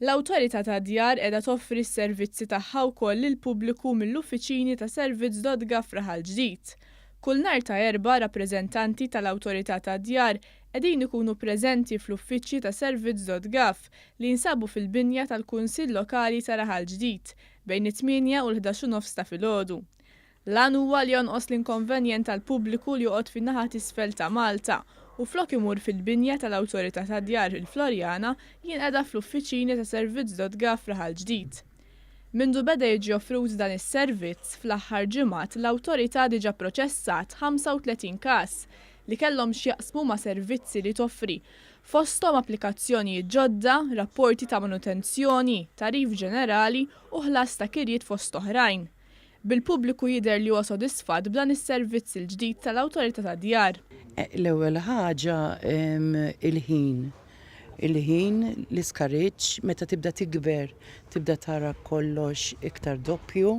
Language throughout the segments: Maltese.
L-Awtorità tad-Djar qiegħda toffri s-servizzi tagħha wkoll lill-pubbliku mill-uffiċini ta' Servizz.gov Raħal Ġdid. Kull nhar ta' Erbgħa rappreżentanti tal-Awtorità tad-Djar qegħdin ikunu preżenti fl-uffiċċji ta' Servizz.gov li jinsabu fil-binja tal-Kunsill Lokali ta' Raħal Ġdid bejn it-tmienja u l-ħdax u nofs ta' filgħodu. L-għan huwa li jonqos l-inkonvenjent għall-pubbliku li joqgħod fin-naħa t'isfel ta' Malta u flok imur fil-binja tal-Awtorità tad-Djar il-Floriana jinqeda fl-uffiċini ta' Servizz.gov f'Raħal Ġdid. Mindu beda jiġi offrut dan is-servizz, fl-aħħar ġimgħat l-Awtorità diġà pproċessat 35 każ li kellhom x'jaqsmu ma' servizzi li toffri, fosthom applikazzjonijiet ġodda, rapporti ta' manutenzjoni, tagħrif ġenerali u ħlas ta' kirjiet fost oħrajn. Bil-pubbliku jidher li huwa sodisfatt b'dan is-servizz il-ġdid tal-Awtorità tad-Djar. L-ewwel ħaġa il-ħin. Il-ħin, l-iskariġġ, meta tibda tikber tibda tara kollox iktar doppju.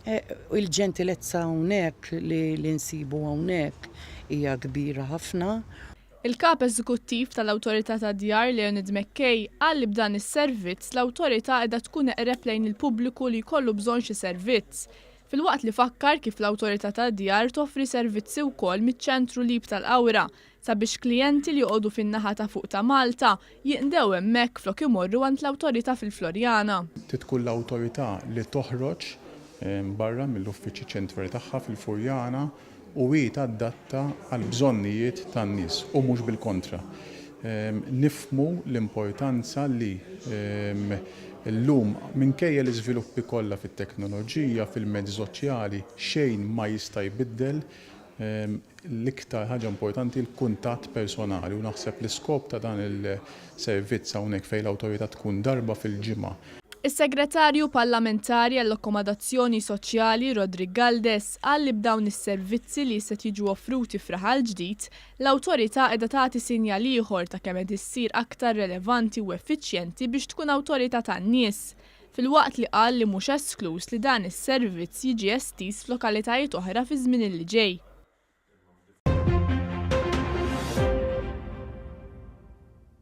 Il-ġentilezza hawnhekk li nsibu hawnhekk hija kbira ħafna. Il-Kap Eżekuttiv tal-Awtorità tad-Djar Leonid McKay qal li b'dan is-servizz l-awtorità qiegħda tkun eqreb lejn il-pubbliku li jkollu bżonn xi servizz, filwaqt li fakkar kif l-Awtorità tad-Djar toffri servizzi wkoll miċ-Ċentru Lib tal-Qawra sabiex klijenti li joqogħdu fin-naħa ta' fuq ta' Malta jinqdew hemmhekk flok imorru għand l-awtorità fil-Floriana. Trid tkun l-awtorità li toħroġ barra mill-uffiċċji ċentrali tagħha fil-Furjana u hi tadatta għall-bżonnijiet tan-nies u mhux bil-kontra. Nifhmu l-importanza li llum minkejja l-iżviluppi kollha fit-teknoloġija, fil-mezzi soċjali, xejn ma jista' jbiddel l-iktar ħaġa importanti l-kuntatt personali u naħseb l-iskop ta' dan il-servizz hawnhekk fejn l-awtorità tkun darba fil-ġimgħa. Is-Segretarju Parlamentari għall-Akkomodazzjoni Soċjali Roderick Galdes qal li b'dawn is-servizzi li issa qed jiġu offruti f'Raħal Ġdid, l-Awtorità qiegħda tagħti sinjal ieħor ta' kemm qed issir aktar relevanti u effiċjenti biex tkun awtorità tan-nies, filwaqt li qal li mhux eskluż li dan is-servizz jiġi estiż f'lokalitajiet oħra fiż-żmien li ġej.